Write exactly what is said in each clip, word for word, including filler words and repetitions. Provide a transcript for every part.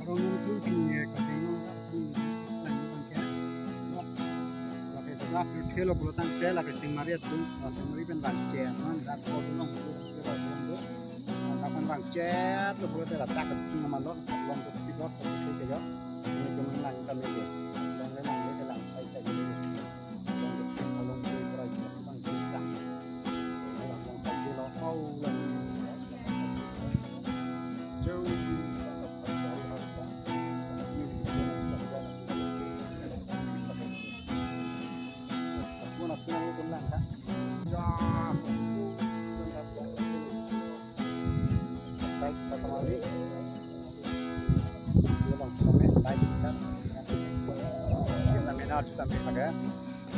Kong nung thun pini ye kapeng nung dak pini lang bang ke. Lake dak thelo pulo tangte lake Singmari atum, ah, Singmari pen bang che, man dak ko long ko ko long do. Dak pen bang che lo pulo te dak dak tum ma lo long ko pi dor so ko ke yo. Ni tum lang ta me ke. Long le lang le ke lang thai sa ke. Long ko long ko pura ke bang ke sang. Lang long sa ke lo. Au lang. Sejauh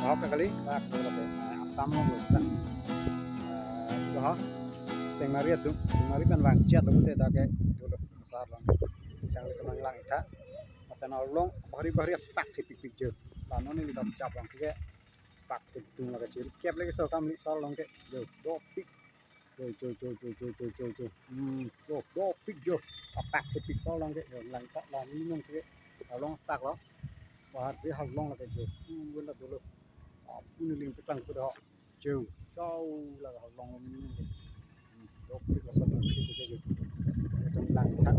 Ahok kali, dak dolo pe, ah, Assam along lo seta. Ah, dolo ha. Singmari atum, Singmari pen bang chet lo te dak ke dolo sar along. Sang le tum lang lang itha. Lapen along bahari bahari apak thepikpik jo. Lanon neli dam chap along ke pak thepik tung lake chiri kep lake so kam li sar along ke. Jo, dopik. Jo, jo, jo. Hmm, jo, dopik jo. Apak thepik sar along ke. Jo, lang ta lang ni nong ke. Along tak lo. Bahar be hal long lake jo. Tu wala dolo. Apu ni ling petang kuda. Jo, jo, la hal long lo ni nong ke. Hmm, dopik la so dopik ke jo. Tum lang ta.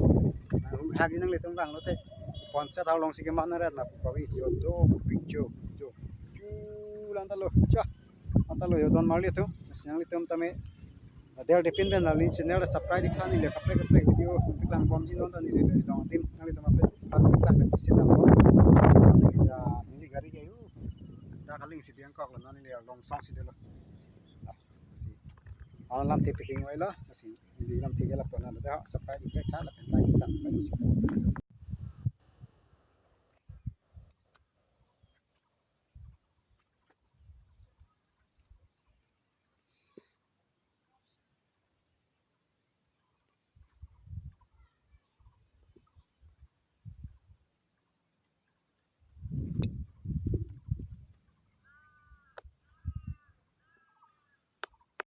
Hagi nang le tum lang lo te. Ponsat hal long si ke mana ret na pu kawi. Jo, dopik jo. Jo. Jo, lang ta lo. Jo. Anta lo yo don marli atum, siang li tum tame. Del depin ben nali channel subscribe dikha neli kaprek kaprek video lang bom ji non ta neli le long tim nang li tum ape pan lang ke isi dam bom. Neli da neli gari ke yu. Da kaling si Bangkok lo neli le long song si de lo. Si. Alam te piting wai lo si. Neli lam te ke la pon lo da subscribe dikha la pen ta kita.